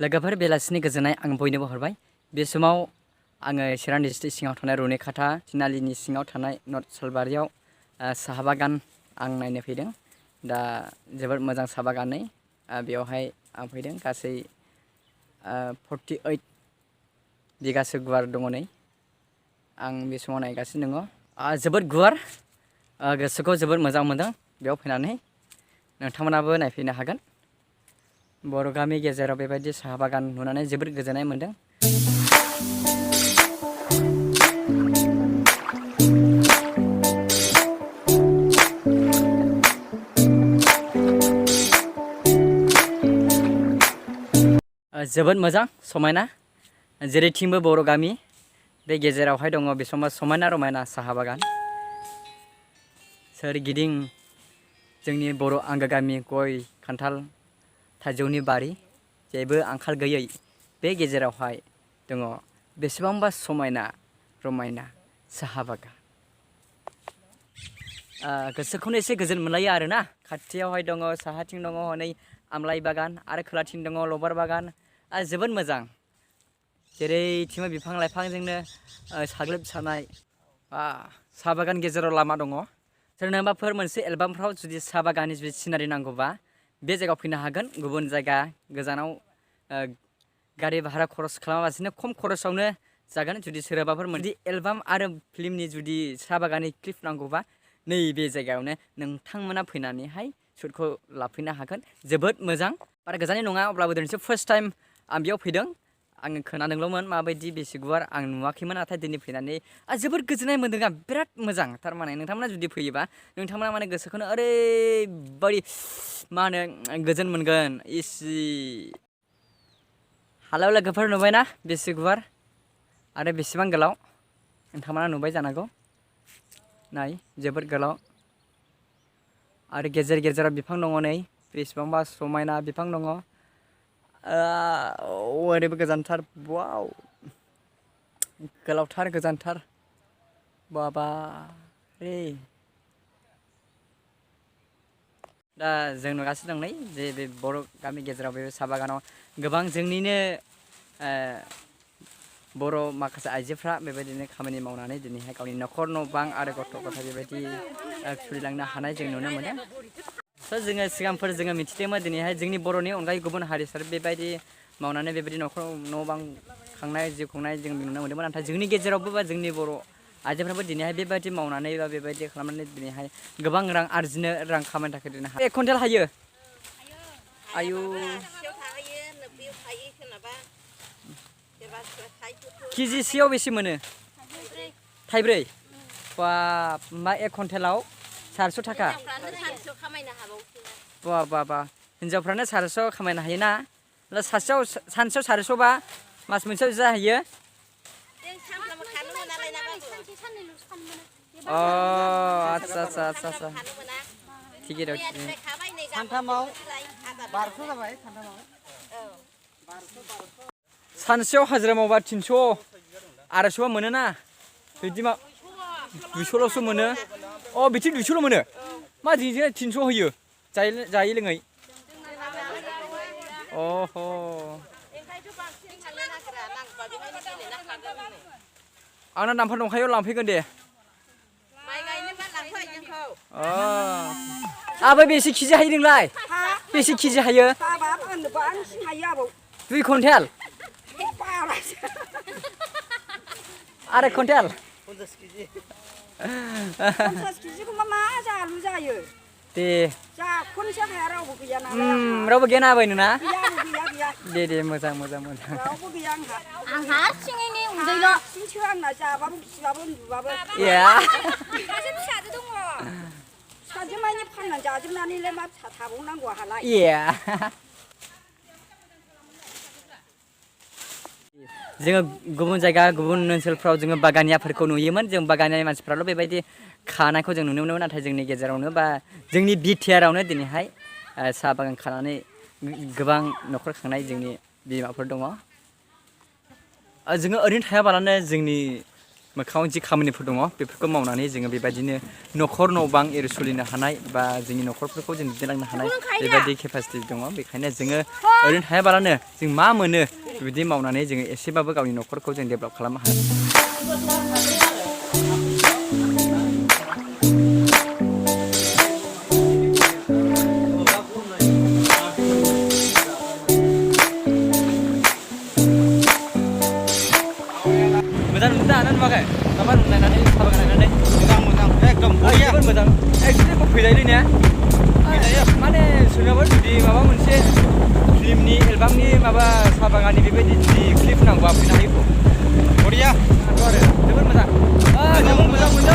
लोगोफोर बेलासिनि गोजोननाय आं बयनोबो हरबाय। बे समाव आङो चिरां डिस्ट्रिक्ट सिङाव थानाय रुनिखाथा थिनालिनि सिङाव थानाय नर्थ सालबारियाव साहा बागान आं नायनो फैदों। दा जोबोद मोजां साहा बागानै बेवहाय आं फैदों। गासै 48 बिगासो गुवार दङ नै। आं बे समाव नायगासिनो दङ। जोबोद गुवार, गोसोखौ जोबोद मोजां मोनदों बेयाव फैनानै। नोंथांमोनाबो नायफैनो हागोन। बर' गामि गेजेराव बेबायदि साहा बागान नुनानै जोबोद गोजोननाय मोनदों। जोबोद मोजां, समायना, जेरैथिंबो बर' गामि। बे गेजेरावहाय दङ बेसेबांबा समायना रमायना साहा बागान। सोरगिदिं जोंनि बर' आंगो गामि, गय खान्थाल थाइजौनि बारि, जेबो आंखाल गैयै बे गेजेरावहाय दङ बेसेबांबा समायना रमायना साहा बागान। गोसोखौनो एसे गोजोन मोनलायो आरोना। खाथियावहाय दङ, साहाथिं दङ हनै आमलाइ बागान आरो खोलाथिं दङ लबार बागान। जोबोद मोजां, जेरैथिंबो बिफां लाइफांजोंनो साग्लोबसारनाय। साहा बागान गेजेराव लामा दङ। सोरनोबाफोर मोनसे एलबामफ्राव जुदि साहा बागाननि जुदि सिनारि नांगौबा बे जायगायाव फैनो हागोन। गुबुन जायगा गोजानाव गारि भारा खरस खालामालासिनो खम खरसावनो जागोन। जुदि सोरबाफोर मोनसे एलबाम आरो फिल्मनि जुदि साहा बागाननि क्लिप नांगौबा नैबे जायगायावनो नोंथांमोना फैनानैहाय शुटखौ लाफैनो हागोन। जोबोद मोजां, बारा गोजाननि नङा, अब्लाबो दिनैसो फार्स्ट टाइम आं बेयाव फैदों। आङो खोनादोंल'मोन माबायदि बेसे गुवार, आं नुवाखैमोन। नाथाय दिनै फैनानै जोबोद गोजोननाय मोन्दों आं। बिराद मोजां थारमाने। नोंथांमोना जुदि फैयोबा नोंथांमोना माने गोसोखौनो ओरैबायदि मा होनो गोजोन मोनगोन। इसि हालाव लोगोफोर, नुबायना बेसे गुवार आरो बेसेबां गोलाव? नोंथांमोना नुबाय जानांगौ। नाय, जोबोद गोलाव आरो गेजेर गेजेराव बिफां दङ। नै बेसेबांबा समायना बिफां दङ। ओरैबो गोजानथार, वाव, गोलावथार, गोजानथार, बाबा रे। दा जों नुगासिनो दं नै जे बे बर' गामि गेजेराव बे साहा बागानाव गोबां जोंनिनो बर' माखासे आइजोफ्रा बेबायदिनो खामानि मावनानै दिनैहाय गावनि न'खर न' बां आरो गथ' गथाय बेबायदि सोलिलांनो हानाय जों नुनो मोनो। जोङो सिगांफोर जोङो मिथिदोंमोन दिनैहाय जोंनि बर'नि अनगायै गुबुन हारिफोर बेबायदि मावनानै बेबायदि न'खराव न' बां खांनाय, जिउ खुंनाय जों नुनो मोन्दोंमोन। नाथाय जोंनि गेजेरावबो बा जोंनि बर' आइजोफ्राबो दिनैहाय बेबायदि मावनानै बा बेबायदि खालामनानै दिनैहाय गोबां रां आरजिनो, रां खामायनो थाखाय दिनै 1 कुइन्टेल हायो। आयु, केजिसेयाव बेसे मोनो? थाइब्रै। बाब, मा 1 कुइन्टेलाव 400 थाखा? बा बा बा, हिनजावफ्रानो 400 खामायनो हायोना? सासेयाव सानसेयाव 400 बा मास मोनसेयाव जाहैयो। आच्छा आच्छा आच्छा, थिगे दं। सानथामाव 1200 जाबाय। सानसेयाव हाजिरा मावबा 300 250 मोनोना? बिदि मा 200ल'सो मोनो? बिथिं 200ल' मोनो? मा दिनैजों 300 होयो जायै लोङै? अह', आंना नाम्बार दंखायो, लांफैगोन दे। आबै, बेसे केजि हायो नोंलाय? बेसे केजि हायो? 2 कुइन्टेल? 2.5 कुइन्टेल? 50 केजि। 50 केजिखौ मा जालु जायो? दे, खनसे हाया, रावबो गैया नालाय। रावबो गैया ना आबै नोंना? गैया। दे, मोजां मोजां मोजां। रावबो गैया आंहा। आंहा सिङैनि उन्दैल'। हारसिंसो आंना, जाबाबो खिबाबो उन्दुबाबो। फिसाजो दङ। फिसाजो मानि फाननानै जाजोबनानैलाय मा फिसा थाबावनांगौ आंहालाय। जोङो गुबुन जायगा, गुबुन ओनसोलफ्राव जोङो बागानियाफोरखौ नुयोमोन। जों बागानिया मानसिफ्राल' बेबायदि खानायखौ जों नुनो मोनोमोन। नाथाय जोंनि गेजेरावनो बा जोंनि BTRआवनो दिनैहाय साहा बागान खानानै गोबां न'खर खांनाय जोंनि बिमाफोर दङ। जोङो ओरैनो थायाबालानो जोंनि मोखाङाव जि खामानिफोर दङ बेफोरखौ मावनानै जोङो बेबायदिनो न'खर न' बां एरि सोलिनो हानाय बा जोंनि न'खरफोरखौ जों दैदेनलांनो हानाय बेबायदि केपासिटि दङ बेखायनो जोङो ओरैनो थायाबालानो जों मा मोनो बिदि मावनानै जोङो एसेबाबो गावनि न'खरखौ जों डेभेलप खालामनो हायो मोजां नुदों आना नुवाखै माबा नुनानै साहा बागान नायनानै मोजां एकदम जोबोद मोजां एक्सुवेलि फैजायोलै ने माने सोरनाबा जुदि माबा मोनसे फिल्मनि एलबामनि माबा साहा बागाननि बेबायदि क्लिप नांगौबा फैनो हायो बरिया आरो जोबोद मोजां जोबोद मोजां मोनदों